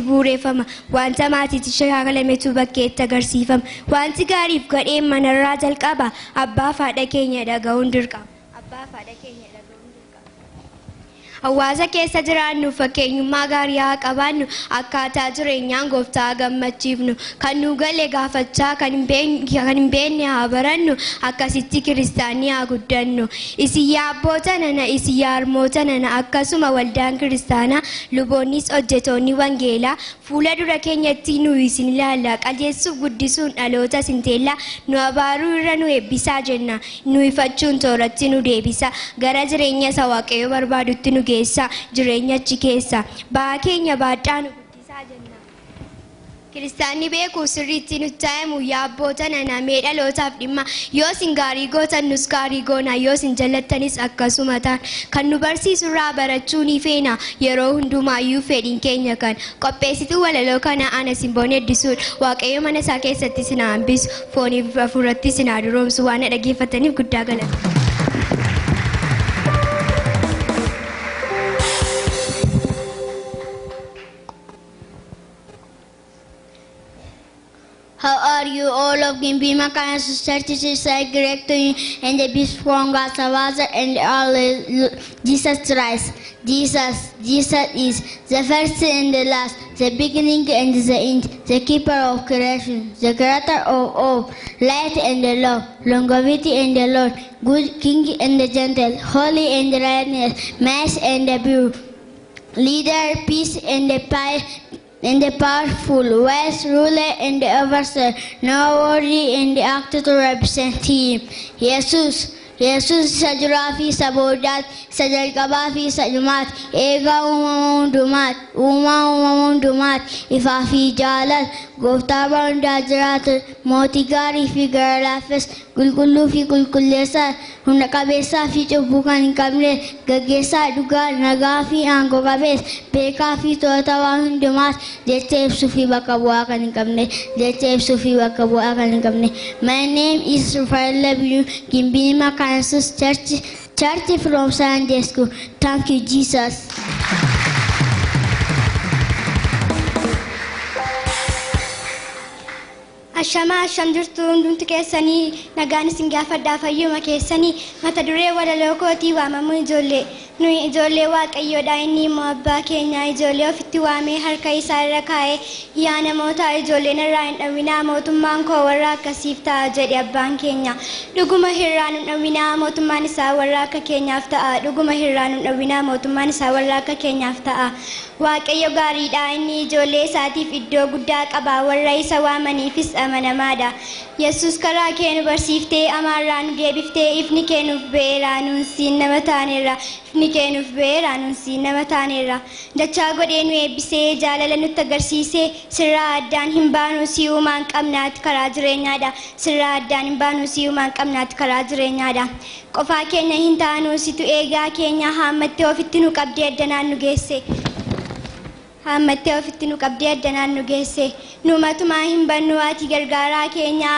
Bu'uureffama wanta maatiitti shaakalametu bakkeetti agarsiifama. Wanti gaariif gadheen manarraa jalqaba. Abbaa fi haadha keenya dhaga'uun dirqama. Abbaa fi haadha keenya dhaga'uun dirqama. Hawaasa keessa jiraannu fakkeenyummaa gaarii haa qabaannu, akkaataa jireenyaan gooftaa gammachiifnu, kan nu gale gaafachaa, kan hin beekne haa barannu, akkasitti kiristaanii haa guddannu. Isin yaa abboota nana, isin yaa harmoota nana, akkasuma waldaan kiristaanaa, luboonnis hojjetoonni wangeelaa, fuula dura keenyatti nu isin ilaalla, qajeelchuuf guddisuun dhaloota isin teellaa, nu abaaruu irra nu eebbisaa jenna, nu ifachuun tooratti nu deebisa, gara jireenya isa Waaqayyo barbaadutti nu geessa, jireenya achi keessa ba'aa keenya baadhaa nu guddisaa jenna. Kiristaanni beekuuf sirriitti nutti himu, yaa abboota nana, mee dhalootaaf dhimma, yoo isin gaarii gootan nus gaarii goona, yoo isin jallattanis akkasuma ta'an, kan nu barsiisurraa barachuu ni feena, yeroo hundumaayyuu fedhiin keenya kan qopheessituu walaloo kana ana Simboon Heddisuudha. Waaqayyo mana isaa keessatti isin haa hambisu, fooniif hafuuratti isin haa duroomsu. Waan na dhaggeeffataniif guddaa galata. How are you all of Gimbi Mekane Church? I greet to you and the peace from God the Father and all Jesus Christ. Jesus, Jesus is the first and the last, the beginning and the end, the keeper of creation, the creator of all, light and the love, longevity and the Lord, good King and the gentle, holy and the righteous, mass and the pure, leader, peace and the pie, and the powerful, wise ruler and the overseer, no worry in the act to represent him. Jesus, Yesus isa duraa fi isa boodaati, isa jalqabaa fi isa dhumaati, eegaa uumama hundumaati, uumaa uumama hundumaati, ifaa fi jaalala, gooftaa bara hundaa jiraatu, mootii gaarii fi gara laafes, qulqulluu fi qulqulleessaa, humna qabeessaa fi cubbuu kan hin qabne, gaggeessaa dhugaa, nagaa fi aangoo qabeessa, beekaa fi to'ata waan hundumaati, jecha ibsuu fi bakka bu'aa kan hin qabne, jecha ibsuu fi bakka bu'aa kan hin qabne. My name is Rafael Lebiyu, Gimbi Mekane Church, Church from Sunday School. Thank you, Jesus. Ashamaa, asham jirtu hundumti keessanii, nagaan isin gaafadhaa, fayyuma keessanii. Mata duree walaloo kootii waamamuu ijoollee. Nuyi ijoollee Waaqayyoodha, inni immoo abbaa keenya, ijoollee ofitti waamee harka isaa irra kaa'ee, yaa namoota, ijoolleen irraa hin dhowwinaa, mootummaan koo warra akkasiif ta'a jedhe abbaan keenya. Dhuguma hirraa nu dhowwinaa, mootummaan isaa warra akka keenyaaf ta'a. Dhuguma hirraa nu dhowwinaa, mootummaan isaa warra akka keenyaaf ta'a. Waaqayyo gaariidha, inni ijoollee isaatiif iddoo guddaa qaba, warra isa waamaniifis amanamaadha. Yesus karaa kee nu barsiiftee, amaarraa nu deebiftee, ifni kee nuuf ba'eera, nuun siin nama taaneerra. Ifni kee nuuf ba'eera, nuun siin nama taaneerra. Dachaa godhee nu eebbisee, jaalala nutti agarsiisee, sirraa addaan hin baanu, si uumaan qabnaati karaa jireenyaadha. Sirraa addaan hin baanu, si uumaan qabnaati karaa jireenyaadha. Qofaa keenya hin taanu, situ eegaa keenya, haammattee ofitti nu qabdee addanaan nu geesse. Haammattee ofitti nu qabdee addanaan nu geesse. Nu matumaa hin bannu, ati gargaaraa keenya,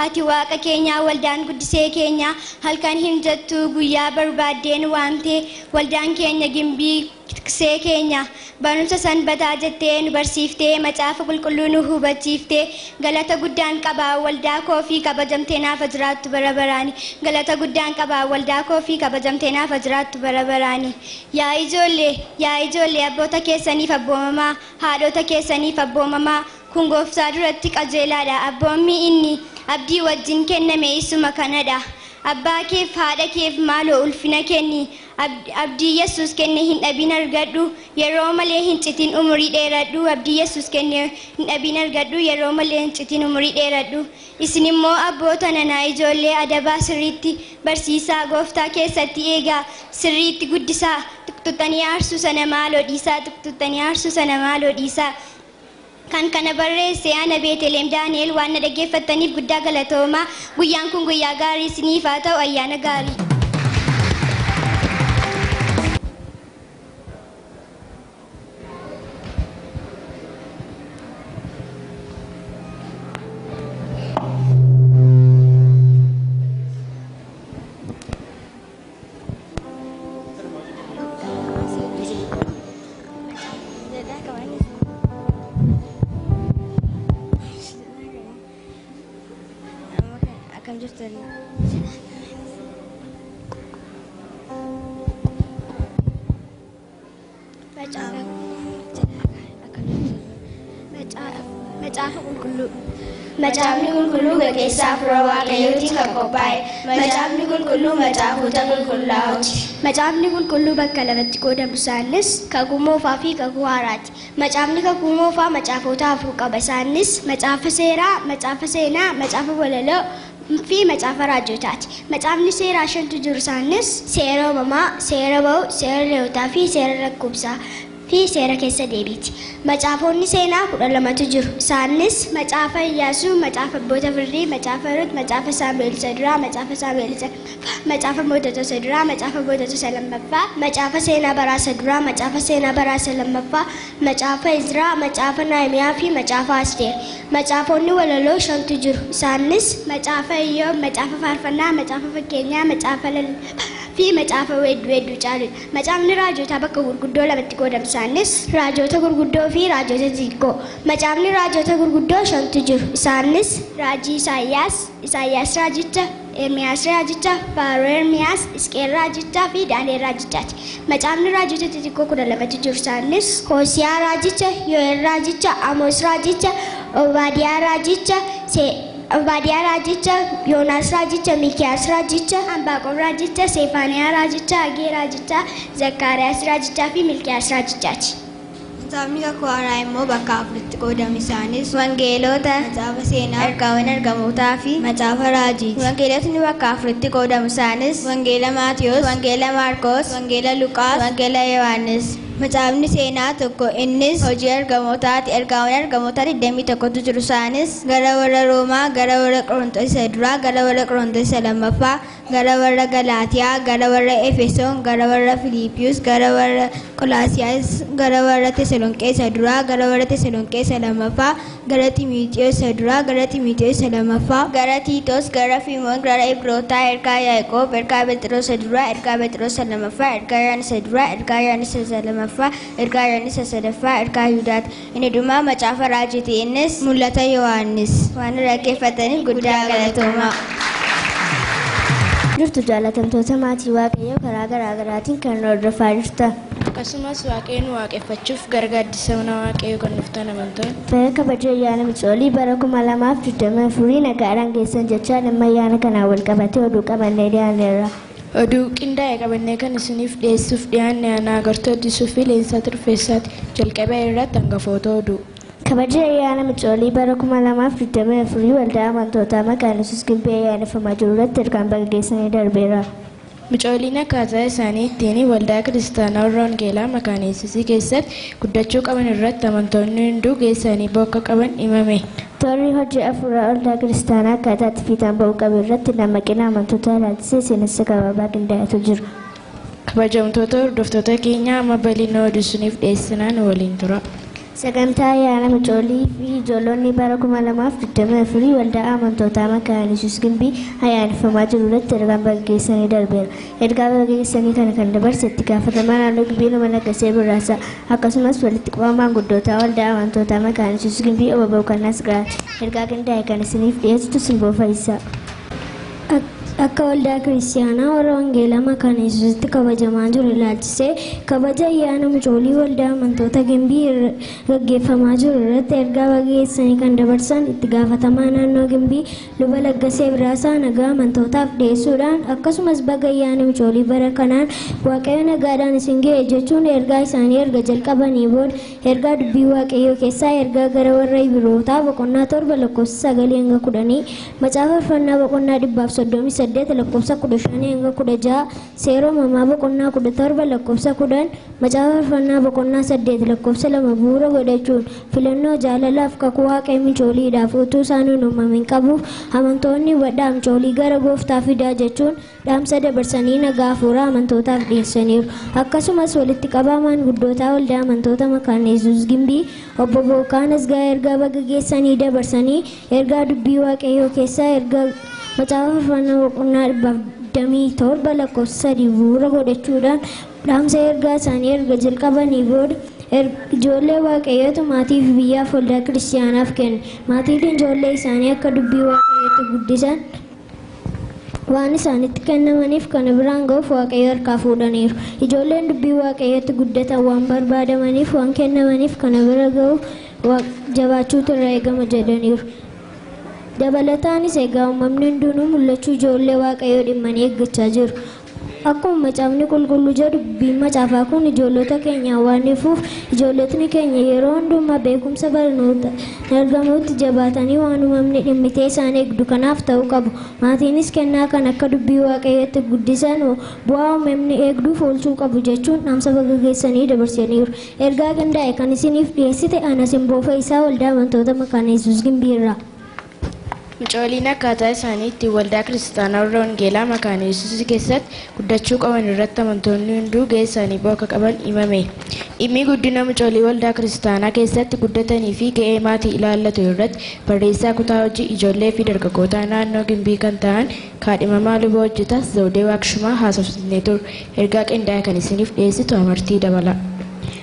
ati waaqa keenya, waldaan guddisee keenya, halkan hin jettu guyyaa barbaaddee nu waamte, waldaan keenya Gimbii tiksee keenya, barumsa sanbataa jettee nu barsiiftee, macaafa qulqulluu nu hubachiiftee, galata guddaan qabaa waldaa koo fi kabajamtee naafa jiraattu bara baraani. Galata guddaan qabaa waldaa koo fi kabajamtee naafa jiraattu bara baraani. Yaa ijoollee, yaa ijoollee, abboota keessaniif abboomamaa, haadhota keessaniif abboomamaa, kun gooftaa duratti qajeelaadha. Abboommi inni abdii wajjin kenname isuma kanadha. Abbaa keef haadha keef maaloo ulfina kenni. Abdii Yesuus kenne hin dhabin argadhu. Yeroo malee hin citin umurii dheeradhu. Abdii Yesuus kenne hin dhabin argadhu. Yeroo malee hin citin umurii dheeradhu. Isin immoo abboota nanaa, ijoollee adabaa sirriitti barsiisaa, gooftaa keessatti eegaa, sirriitti guddisaa, tuqtuttanii aarsuu sana maaloo dhiisaa, tuqtuttanii aarsuu sana maaloo dhiisaa. Kan kana barreesse ana Beeteleem Daani'el. Waan na dhaggeeffattaniif guddaa galatoomaa. Guyyaan kun guyyaa gaarii isiniif haa ta'u, ayyaana gaarii. Akkam jirtan? Macaafa qulqulluu. Macaafni qulqulluu gaggeessaa hafuura Waaqayyootiin kan qophaa'e. Macaafni qulqulluu macaafota qulqullaa'ooti. Macaafni qulqulluu bakka lamatti qoodamu isaanis kakuu moofaa fi kakuu haaraati. Macaafni kakuu moofaa macaafota afur qaba. Isaanis macaafa seeraa, macaafa seenaa, macaafa walaloo fi macaafa raajotaati. Macaafni seeraa shantu jiru. Isaanis seera uumamaa, seera ba'uu, seera leewotaa fi seera lakkoofsaa fi seera keessa deebiiti. Macaafonni seenaa 12tu jiru. Isaanis macaafa Iyyaasuu, macaafa Abboota Firdii, macaafa Ruut, macaafa Saamu'eel isa duraa, macaafa Saamu'eel isa macaafa Mootota isa duraa, macaafa Mootota isa lammaffaa, macaafa seenaa baraa isa duraa, macaafa seenaa baraa isa lammaffaa, macaafa Izraa, macaafa Naahimiyaa fi macaafa Asteer. Macaafonni walaloo shantu jiru. Isaanis macaafa Iyyoob, macaafa Faarfannaa, macaafa Fakkeenyaa, macaafa Lallabaa fi macaafa weedduu hedduu caaludha. Macaafni raajotaa bakka gurguddoo lamatti qoodamu. Isaanis raajota gurguddoo fi raajota xixiqqoo. Macaafni raajota gurguddoo shantu jiru. Isaanis raajii Isaayyaas, Isaayyaas raajicha, Ermiyaas raajicha, Faaruu Ermiyaas, Isqeel raajichaa fi Daani'el raajichaati. Macaafni raajota xixiqqoo 12tu jiru. Isaanis Hoosiyaa raajicha, Yo'el raajicha, Amoos raajicha, Obaadiyaa raajicha, Obaadiyaa raajicha, Yoonaas raajicha, Miikiyaas raajicha, Ambaaqom raajicha, Seefaaniyaa raajicha, Hagee raajicha, Zakkaariyaas raajichaa fi Milkiyaas raajichaati. Macaafni kakuu haaraa immoo bakka afuritti qoodamu. Isaanis wangeelota, macaafa seenaa, ergaawwan ergamootaa fi macaafa raajiiti. Wangeelotni bakka afuritti qoodamu. Isaanis wangeela Maatiyos, wangeela Maarqos, wangeela Luqaas, wangeela Yohaannis. Macaafni seenaa tokko innis hojii ergamootaati. Ergaawwan ergamootaa 21tu jiru. Isaanis gara warra Roomaa, gara warra Qorontos isa duraa, gara warra Qorontos isa lammaffaa, gara warra Galaatiyaa, gara warra Efesoon, gara warra Filiippiyus, gara warra Qolaasiyaas, gara warra Tesalonqee isa duraa, gara warra Tesalonqee isa lammaffaa, gara Timootewos isa duraa, gara Timootewos isa lammaffaa, gara Tiitos, gara Fiimoon, gara Ibrootaa, ergaa Yaaqoob, ergaa Phexros isa duraa, ergaa Phexros isa lammaffaa, ergaa Yohaannis isa duraa, ergaa Yohaannis isa lammaffaa, ergaa Yohaannis isa sadaffaa, ergaa Yihudaati. Inni dhumaa macaafa raajiiti. Innis mul'ata Yohaannis. Waan dhaggeeffataniif guddaa galatoomaa. Jirtu jaalatamtoota maatii Waaqayyoo karaa garaa garaatiin kan hordofaa jirtan. Akkasumas Waaqayyoon waaqeffachuuf gara gaaddisa mana Waaqayyoo kan dhuftan amantoonni. Bara kabaja ayyaana Micoolii bara 2024 nagaadhaan geessan jechaa dhimma ayyaana kanaan wal qabatee oduu qabannee dhiyaanneerra. Oduu qindaa'e qabannee kan isiniif dhiyeessuuf dhiyaanne aanaa agartuu addisuu fi leensaa turfeessaati. Jalqaba irratti hangafoota oduu. Kabaja ayyaana Micoolii bara 2024 waldaa amantootaa Makaana Yesuus Gimbii ayyaaneffamaa jiru irratti ergaan baga geessanii darbeera. Micooliin akkaataa isaanii ittiin waldaa kiristaanaa warra wangeelaa Makaana Yesuusii keessatti guddachuu qaban irratti amantoonni hunduu geessanii bakka qaban himame. Toorri hojii afuuraa waldaa kiristaanaa akkaataa itti fiixaan ba'uu qabu irratti dammaqina amantoota ilaalchisee seenessa gabaabaa qindaa'etu jiru. Kabajamtoota hordoftoota keenya amma bal'ina oduu isiniif dhiyeessinaan waliin tura. Sagantaa ayyaana Micoolii fi ijoollonni bara 2024 waldaa amantootaa Makaana Yesuus Gimbii ayyaaneffamaa jiru irratti ergaan baga geessanii darbeera. Ergaa baga geessanii kana kan dabarse itti gaafatamaa naannoo Gimbii Luma Laggasee Birraasaa akkasumas walitti qabaa maanguddootaa waldaa amantootaa Makaana Yesuus Gimbii Obbo Boqonnaas Giraati. Ergaa qindaa'e kan isiniif dhiyeessitu Simboo Fayyisaa. Akka waldaa kiristaanaa warra wangeelaa Makaana Yesuusitti kabajamaa jiru ilaalchisee kabaja ayyaana Micoolii waldaa amantoota Gimbii gaggeeffamaa jiru irratti ergaa baga geessanii kan dabarsan itti gaafatamaa naannoo Gimbii Luba Laggasee Biraasaa nagaa amantootaaf dhiyeessuudhaan akkasumas baga ayyaana Micoolii bara kanaan Waaqayyo nagaadhaan isin ga'e jechuun ergaa isaanii erga jalqabanii booda ergaa dubbii Waaqayyoo keessaa ergaa gara warra Ibrootaa boqonnaa 7 lakkoofsa 9 hanga 10, macaafa faarfannaa boqonnaa 138 lakkoofsa 15 hanga 16, seera uumamaa boqonnaa 17 lakkoofsa 10, macaafa faarfannaa boqonnaa 8 lakkoofsa 2 bu'uura godhachuun filannoo jaalalaaf kakuu Waaqayyo micooliidhaaf utuu isaan hin uumamin qabuuf amantoonni hubadhaa micoolii gara gooftaa fidaa jechuun dhaamsa dabarsanii nagaa hafuuraa amantootaaf dhiyeessaniiru. Akkasumas walitti qabaa maanguddootaa waldaa amantoota Makaana Yesuus Gimbii Obbo Bookaan Asgaa ergaa baga geessanii dabarsanii ergaa dubbii Waaqayyoo keessaa ergaa macaafa faarfannaa boqonnaa 127 lakkoofsa 3 bu'uura godhachuudhaan dhaamsa ergaa isaanii erga jalqabanii booda ijoollee Waaqayyootu maatii fi biyyaaf waldaa kiristaanaaf kenne. Maatiin ijoollee isaanii akka dubbii Waaqayyootti guddisan Waan isaanitti kennamaniif kana biraan ga'uuf Waaqayyo harkaa fuudhaniiru. Ijoolleen dubbii Waaqayyootti guddatan waan barbaadamaniif waan kennamaniif kana bira ga'uuf jabaachuutu irraa eegama jedhaniiru. Dabalataanis egaa uumamni hundinuu mul'achuu ijoollee Waaqayyoo dhimmanii eeggachaa jiru. Akkuma macaafni qulqulluu jedhu dubbiin macaafaa kun ijoollota keenyaan waan ifuuf ijoollotni keenya yeroo hundumaa beekumsa barnoota argamutti jabaatanii waan uumamni dhimmitee isaan eegdu kanaaf ta'uu qabu. Maatiinis kennaa kan akka dubbii Waaqayyootti guddisan bu'aa uumamni eegduuf oolchuu qabu jechuun dhaamsa baga geessanii dabarsaniiru. Ergaa qindaa'e kan isiniif dhiyeessite ana Simboo Fayyisaa Waldaa Amantoota Makaana Yesuus Gimbiirraa. Mucooliin akkaataa isaanii ittiin waldaa kiristaanaa warra Wangeelaa Makaana Yesuus keessatti guddachuu qaban irratti amantoonni hunduu gahee isaanii ba'uu akka qaban himame. Dhimmi guddina mucoolii waldaa kiristaanaa keessatti guddatanii fi gahee maatii ilaallatu irratti barreessaa kutaa hojii ijoollee fi dargaggoota naannoo Gimbii kan ta'an kaadhimamaa luba hojjetaa Zawudee Waaqshumaa haasofsiisnee turre. Ergaa qindaa'e kan isiniif dhiyeessitu Amartii Dabala.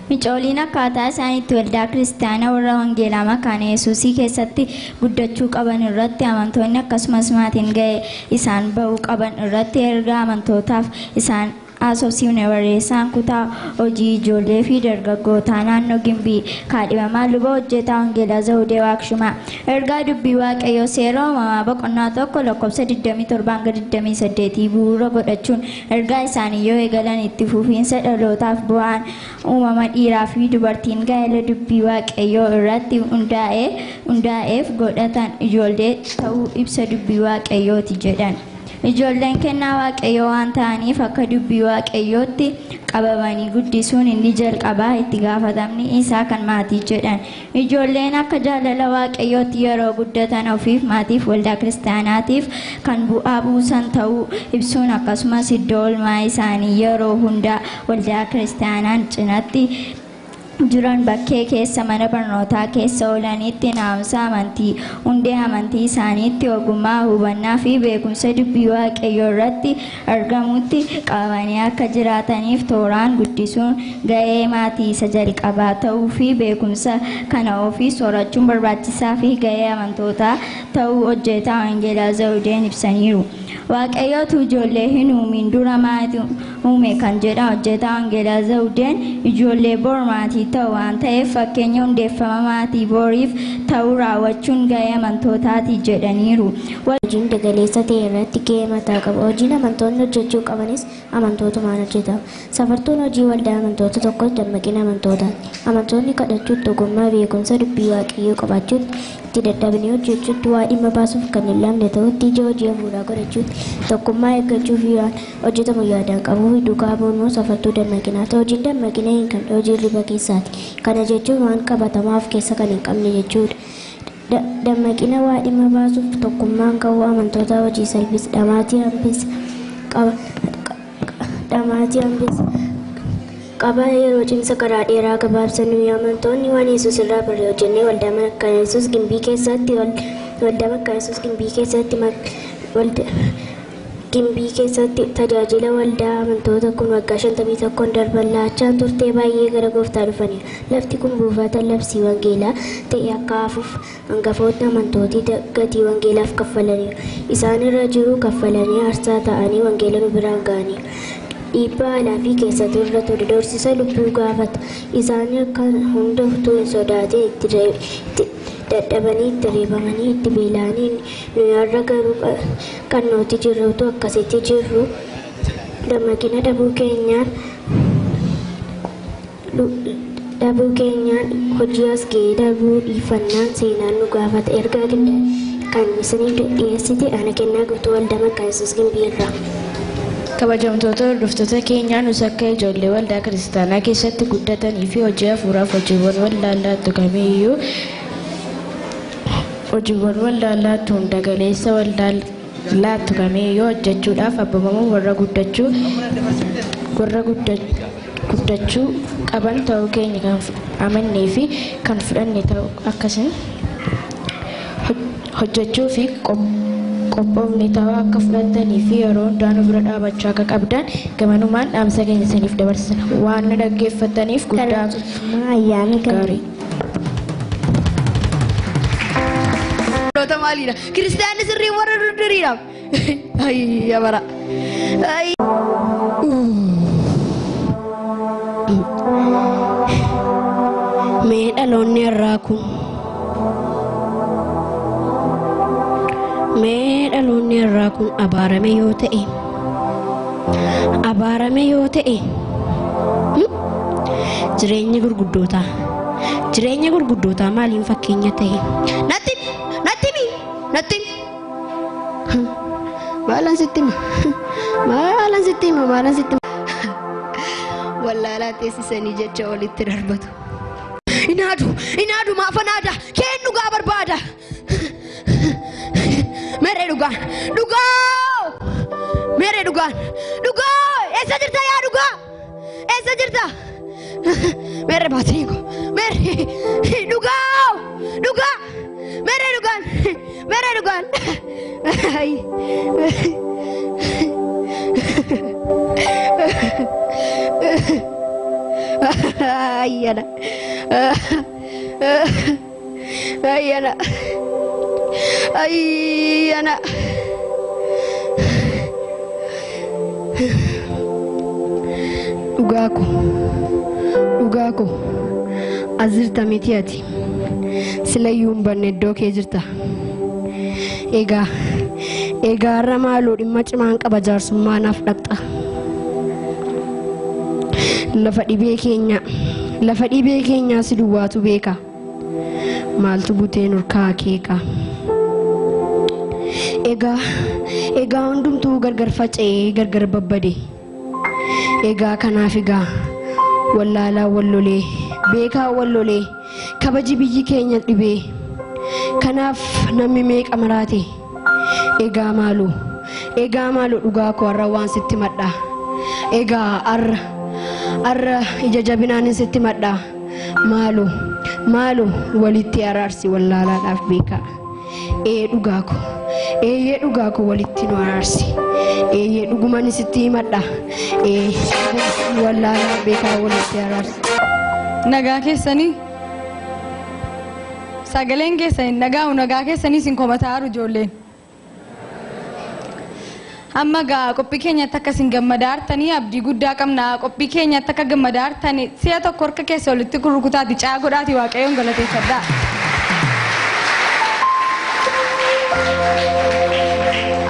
Mucooliin akkaataa isaan itti waldaa kiristaanaa warra Wangeelaa Makaana Yesuusii keessatti guddachuu qaban irratti amantoonni akkasumas maatiin gahee isaan ba'uu qaban irratti ergaa amantootaaf isaan haasofsiifne barreessaan kutaa hojii ijoollee fi dargaggootaa naannoo Gimbii kaadhimamaa luba hojjetaa Wangeelaa Zawudee Waaqshumaa. Ergaa dubbii Waaqayyoo seera uumamaa boqonnaa 1 lakkoofsa 27 hanga 28 bu'uura godhachuun ergaa isaanii yoo eegalan itti fufiinsa dhalootaaf bu'aan uumama dhiiraa fi dubartiin gaa'ela dubbii Waaqayyoo irratti hundaa'eef godhatan ijoollee ta'uu ibsa dubbii Waaqayyooti jedhan. Ijoolleen kennaa Waaqayyoo waan ta'aniif akka dubbii Waaqayyootti qabamanii guddisuun inni jalqabaa itti gaafatamni isaa kan maatii jedhan. Ijoolleen akka jaalala Waaqayyootti yeroo guddatan ofiif maatiif waldaa kiristaanaatiif kan bu'aa buusan ta'uu ibsuun akkasumas iddoo oolmaa isaanii yeroo hunda waldaa kiristaanaan cinatti jiran bakkee keessa mana barnootaa keessa oolanitti naamusa amantii hundee amantii isaaniitti ogummaa hubannaa fi beekumsa dubbii Waaqayyoo irratti argamutti qabamanii akka jiraataniif tooraan guddisuun gahee maatii isa jalqabaa ta'uu fi beekumsa kana ofii soorachuun barbaachisaa fi gahee amantootaa ta'uu hojjetaa Wangeelaa Zawudeen ibsaniiru. Waaqayyootu ijoollee hin uumin dura maatii uume kan jedhan hojjetaa Wangeelaa Zawudeen ijoollee bor maatii ta'u waan ta'eef fakkeenya hundeeffama maatii boriif ta'uu raawwachuun gahee amantootaati jedhaniiru. Hojiin dagaleessa ta'e irratti gahee mataa qaba. Hojiin amantoonni hojjechuu qabanis amantootumaan hojjetama. Safartuun hojii waldaa amantoota tokkos dammaqina amantootaati. Amantoonni kadhachuutti ogummaa beekumsa dubbii Waaqayyoo qabaachuutti itti dadhabanii hojjechuutti waa dhimma baasuuf kan hin laafne ta'utti ija hojii hafuuraa godhachuutti tokkummaa eeggachuuf hojjetamu yaadaan qabuu fi dhugaa boonuu safartuu dammaqinaati. Hojiin dammaqina hin qabne hojii hirriba keessaati. Kana jechuun waan qabatamaa of keessa kan hin qabne jechuudha. Dammaqina waa dhimma baasuuf tokkummaan ka'uu amantoota hojii salphisa. Dhamaatii hambisa. Qaba yeroo cimsa karaa dheeraa gabaabsa nuyi amantoonni waan Yesuus irraa barre hojjennee waldaa Makaana Yesuus Gimbii keessatti waldaa Makaana Yesuus Gimbii keessatti tajaajila waldaa amantoota kun waggaa 51 darban laachaa turtee baay'ee gara gooftaa dhufaniiru. Lafti kun buufata labsii wangeelaa ta'e akka hafuuf hangafoonni amantootii gatii wangeelaaf kaffalaniiru. Isaan irra jiru kaffalanii aarsaa ta'anii wangeela nu biraan ga'aniiru. Dhiibbaa alaa fi keessattuu irra ture doorsisa lubbuu gaafata. Isaan kan hunda utuu hin sodaatin itti dadhabanii itti reebamanii itti beela'anii nuyi har'a garuu kan nuti jirrutu akkasitti jirru dammaqina dhabuu keenyaan hojii as ga'ee darbuu dhiifannaan seenaan nu gaafata. Ergaa kan isiniif dhiyeessite ana Kennaa Guutuu Waldaa Makaana Yesuus Gimbii irraa. Kabajamtoota hordoftoota keenyaa nus akka ijoollee waldaa kiristaanaa keessatti guddatanii fi hojii hafuuraaf hojiiwwan waldaa laattu kamiiyyuu hojiiwwan waldaa laattu hunda galeessa waldaa laattu kamiiyyuu hojjechuudhaaf abboomamuun warra guddachuu qaban ta'uu keenya kan amannee fi kan fudhanne ta'uu akkasuma hojjechuu fi qophoofne ta'uu akka fudhatanii fi yeroo hundaa nu bira dhaabachuu akka qabdan gamanumaan dhaamsa keenya isiniif dabarsina. Waan nu dhaggeeffataniif guddaa ayyaana gaarii. Maaliidha? Kiristaanni sirrii warra durduriidha. Ay bara. Ay. Mee dhaloonni irraa kun mee dhaloonni irraa kun abaarame yoo ta'e abaarame yoo ta'e jireenya gurguddootaa maaliin fakkeenya ta'e natti natti natti maalan sitti maalan sitti maalan sitti wallaalaa teessisanii jecha olitti darbatu. Inaadu inaadu maafanaada keen dhugaa barbaada mere dhugaan dhugaa mere dhugaan dhugaa eessa jirta yaa dhugaa eessa jirta mere baatiinko mere dhugaa dhugaa mere dhugaan mere dhugaan ayyana ayyana ayyana dhugaa ko as jirta miti ati silayyuu hin banne iddoo kee jirta egaa egaa har'a maaloo dhimma cimaan qaba jaarsummaa naaf dhaqxa lafa dhibee keenyaa si duwwaatu beeka maaltu butee nurkaa akeeka egaa egaa hundumtuu gargar faca'ee gargar babbade egaa kanaaf egaa wallaalaa wallolee beekaa wallolee kabaji biyyi keenya dhibee kanaaf namni meeqa maraate egaa maaloo dhugaa koo har'a waan sitti madha egaa har'a ija jabinaan sitti madha maaloo maaloo walitti araarsi wallaalaadhaaf beekaa ee dhugaa koo eeyyee dhugaa koo walitti nu araarsi eeyyee dhugumaan sitti himadha ee wallaalaa beekaa walitti araarsi. Nagaa keessanii sagaleen keessanii nagaa nagaa keessanii isin komataa jiru ijoolleen. Amma gaa qophii keenyatti akka isin gammadaa jirtanii abdii guddaa qabna qophii keenyatti akka gammadaa jirtanii si'a tokko harka keessa walitti rukutaati caa godhaati waaqayyoon galateeffadhaa.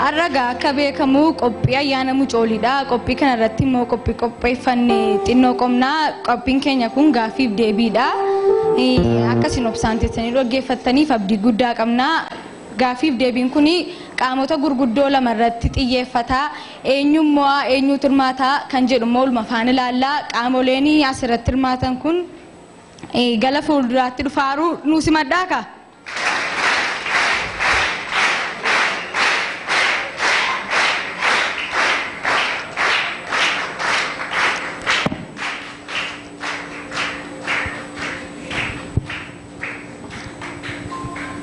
Har'a gaa akka beekamu qophii ayyaana mucooliidha. Qophii kana irratti immoo qophii qopheeffanne xinnoo qomnaa qophiin keenya kun gaaffiif deebiidha. Akka isin obsaan teessanii dhaggeeffattaniif abdii guddaa qabna. Gaaffiif deebiin kun qaamota gurguddoo lama irratti xiyyeeffata. Eenyummaa eenyutu hirmaata kan jedhu immoo olma faana ilaalla. Qaamoleen asirratti hirmaatan kun gala fuulduraatti dhufaaru nuu simadhaa ka?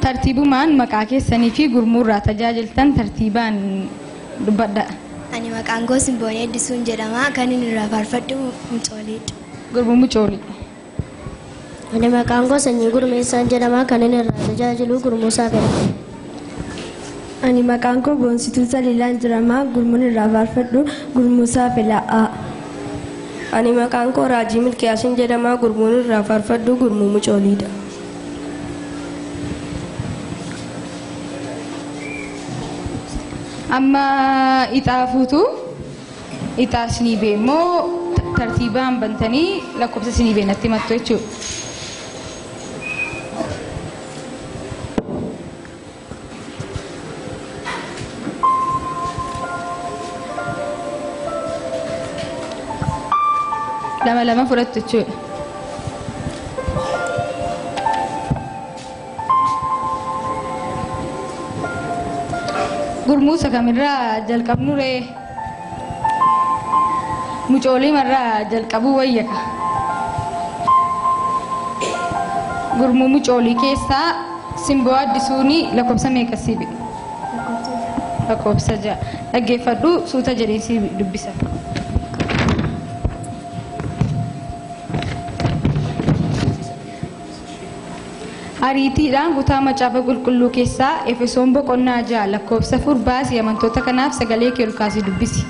Tartiibumaan maqaa keessanii fi gurmuurraa tajaajiltan tartiibaan dubbadha. Ani maqaan koo Simboonee Addisuun jedhama. Kan inni irraa faarfadhu Mucooliidha. Gurmuu Mucoolii. Ani maqaan koo Sanyii Gurmeessaan jedhama. Kan inni irraa tajaajilu Gurmuusaa Fedha. Ani maqaan koo Boonsituu Saliilaan jedhama. Gurmuun irraa faarfadhu Gurmuusaa Fedha. Ani maqaan koo Raajii Milkiyaasiin jedhama. Gurmuun irraa faarfadhu Gurmuu Mucooliidha. Amma ixaa fuutu ixaa isinii bee immoo tartiibaan bantanii lakkoofsa isinii bee natti himattu jechuudha. Lama lama fudhattu jechuudha. Gurmuusa kamirraa jalqabnu ree? Mucooliimarraa jalqabuu wayyaka. Gurmuu mucoolii keessaa Simboo Addisuun lakkoofsa meeqa sii bee? Lakkoofsa 6. Dhaggeeffadhu suuta jedhee sii dubbisa. Ariitiidhaan kutaa macaafa qulqulluu keessaa Efesoon boqonnaa 6 lakkoofsa 4 baasii amantoota kanaaf sagalee kee ol kaasii dubbisi.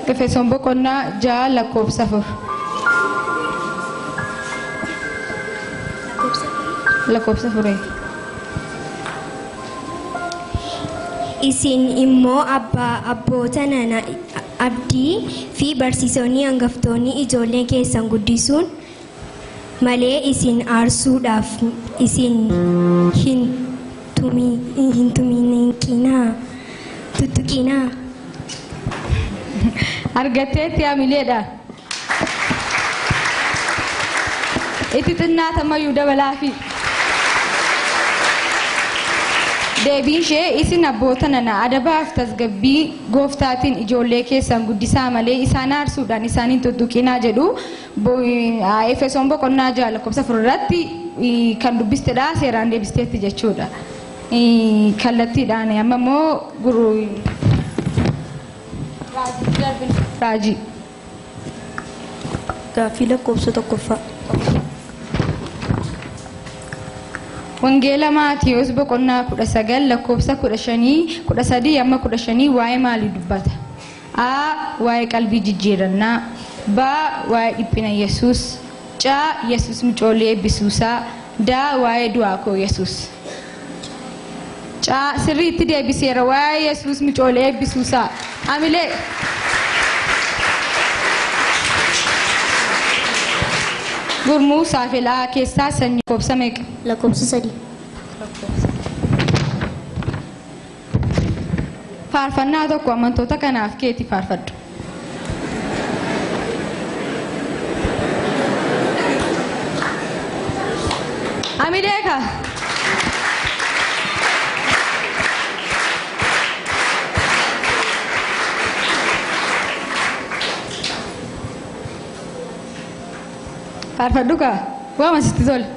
Efesoon boqonnaa 6 lakkoofsa 4. Lakkoofsa 4. Isin immoo abboota nana abdii fi barsiisonni hangaftoonni ijoollee keessan guddisuun malee isin aarsuudhaaf isin hin tuminqinaa tuttuqinaa. Argatteetti hamileedha. Itti xinnaatamayyuu dabalaafi. Deebiin ishee isin abboota nana adabaaf tasgabbii gooftaatiin ijoollee keessan guddisaa malee isaan aarsuudhaan isaan hin tuttuqinaa jedhu Efesoon boqonnaa 6 lakkoofsa 4 irratti kan dubbistedha seeraan deebisteetti jechuudha. Kallattiidhaan amma immoo guruu Raajii. Gaaffii lakkoofsa 1ffaa. Wangeela Maatiyos boqonnaa 19 lakkoofsa 15 13 amma 15 waa'ee maalii dubbata? A. Waa'ee qalbii jijjiirannaa. B. Waa'ee dhiphina Yesuus. C. Yesuus mucoollee eebbisuusaa. D. Waa'ee du'aa koo Yesuus. C. Sirriitti deebiseera waa'ee Yesuus mucoollee eebbisuusaa. Amilee. Gurmuu saafelaa keessaa sanyii lakkoofsa meeqa? Lakkoofsa 3. Faarfannaa tokko amantoota kanaaf keeti faarfadhu. Amilee ka. Faarfadhu kaa waama sitti tole.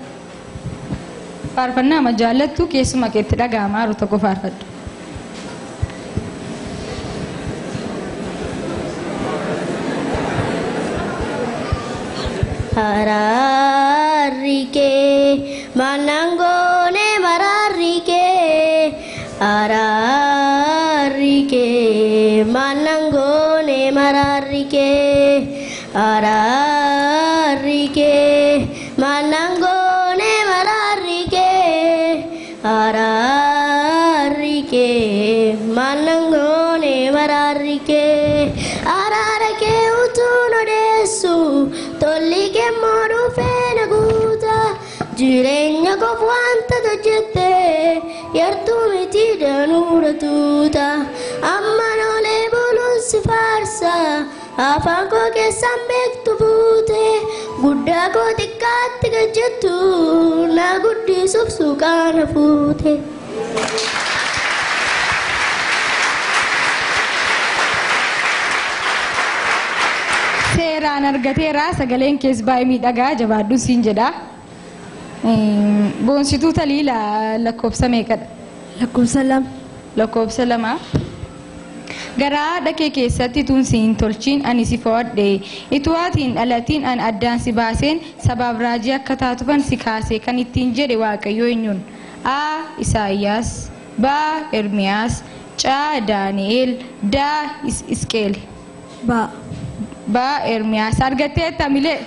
Faarfannaa ma jaallattu keessuma keetti dhaga'amaa jiru tokko faarfadhu. Araarri kee maanangoone maraarri kee araarri kee maanangoone maraarri kee araarri kee maanangoone maraarri kee araarri kee maanangoone maraarri kee araara kee utuun odeessu tolli kee immoo dhufee na guuta jireenya koof wanta hojjette yartuu miti danuudha tuuta amma noolee buluun si faarsa afaan koo keessaan beektu buute guddaa koo xiqqaatti gajjettu na guddisuuf suuqaa na fuute. Seeraan argateera sagaleen kees baay'ee miidhagaa jabaadhuun siin jedha. Boonsituu Taliila lakkoofsa meeqadha? Lakkoofsa 2. Lakkoofsa 2. Garaa haadha kee keessatti tuun si hin tolchiin ani si fo'adhe. Ituu ati hin dhalatiin an addaan si baaseen sabaaf raajii akka taatufan si kaase kan ittiin jedhe Waaqayyo eenyuun? A. Isaayyaas. B. Ermiyaas. C. Daani'el. D. Isqeel. B. B. Ermiyaas. Argatteetta milee.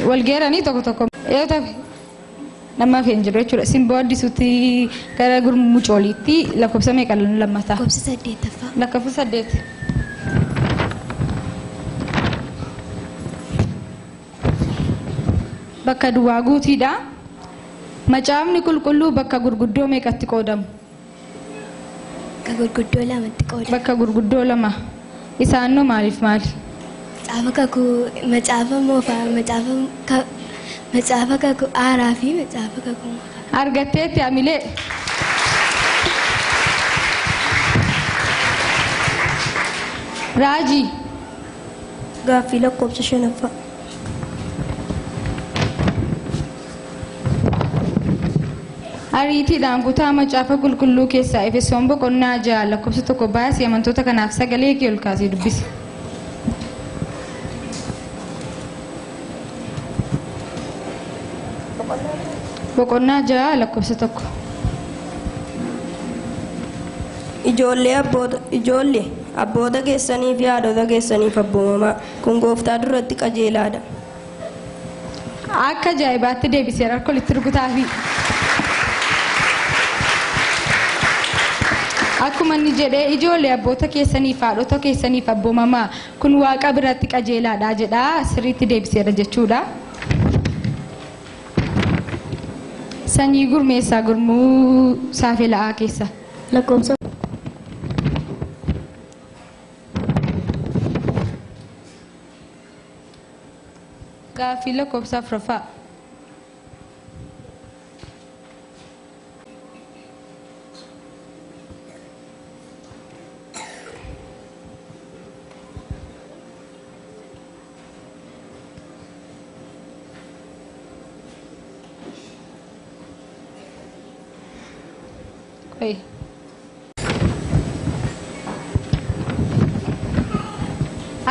Walgeeranii tokko tokko yoo ta'e nama hin jiru jechuudha. Simboo addisuutti gara gurmuu mucooliitti lakkoofsa meeqa lammataa? Lakkoofsa 8ffaa. Lakkoofsa 8. Bakka duwwaa guutiidha. Macaafni qulqulluu bakka gurguddoo meeqatti qoodamu? Bakka gurguddoo lamatti qoodamu. Bakka gurguddoo lama. Isaanoo maaliif maali? Macaafa kakuu, macaafa moofaa, macaafa kakuu haaraa fi macaafa kakuu moofaa. Argatteetti amilee. Raajii. Gaaffii lakkoofsa shanaffaa. Ariitiidhaan kutaa macaafa qulqulluu keessaa Efesoon boqonnaa 6 lakkoofsa 1 baasii amantoota kanaaf sagalee kee ol kaasee dubbisi. Boqonnaa 6 lakkoofsa 1. Ijoollee abboota keessanii fi haadhota keessaniif abboomamaa, kun gooftaa duratti qajeelaadha. Akka ajaa'ibaatti deebiseera harka walitti rukutaafi. Akkuma inni jedhee ijoollee abboota keessaniif haadhota keessaniif abboomamaa, kun waaqa biratti qajeelaadha jedha, sirriitti deebiseera jechuudha. Sanyii gurmeessaa gurmuu saafela'aa keessa. Lakkoofsa Gaaffii lakkoofsa 4ffaa.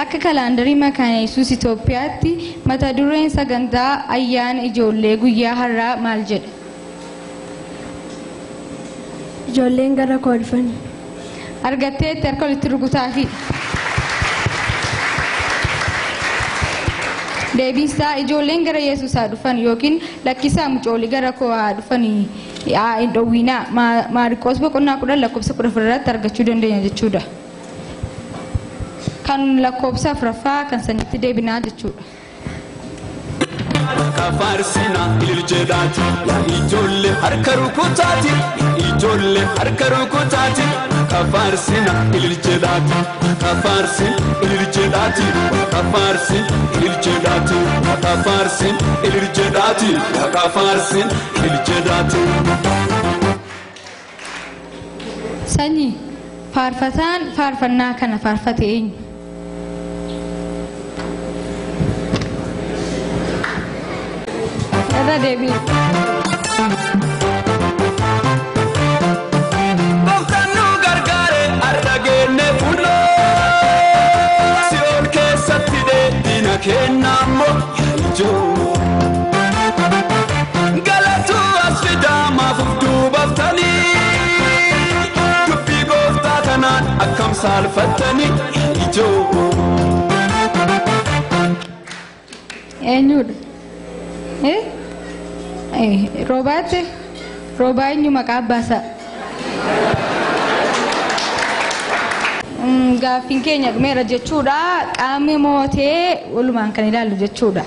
Akka kalaandarii Makaana Yesuus Itoophiyaatti mata dureen sagantaa ayyaana ijoollee guyyaa har'aa maal jedha? Ijoolleen gara koo dhufan. Argatteetti harka walitti rukutaafi. Deebiinsaa ijoolleen gara Yesuus haa dhufan yookiin lakkisaa mucoolii gara koo haa dhufanii haa hin dhowwinaa. Maarqoos boqonnaa 10 lakkoofsa 14 irratti argachuu dandeenya jechuudha. Kan lakkoofsa 4ffaa kan sanitti deebinaa jechuudha. Kafaarsina ililjedhaati, yaa ijoollee harka rukutaati, ijoollee harka rukutaati. Kafaarsina ililjedhaati, kafaarsin ililjedhaati, kafaarsin ililjedhaati, kafaarsin ililjedhaati, kafaarsin ililjedhaati. Sanyii faarfataan faarfannaa kana faarfate eenyu? Irra deebi'i. Gooftaan nu gargaare har'a geenne fuuloo si'ool keessatti deebina kennammoo yaa ijoo. Galatuu as fidaa maaf of duubaftanii dubbii gooftaa kanaan akkam saalfattanii yaa ijoo. Eenyudha? Roobaatti? Roobaa eenyu maqaa abbaasaa? Gaaffiin keenya dhumeera jechuudha. Qaamni mootee walumaan kan ilaallu jechuudha.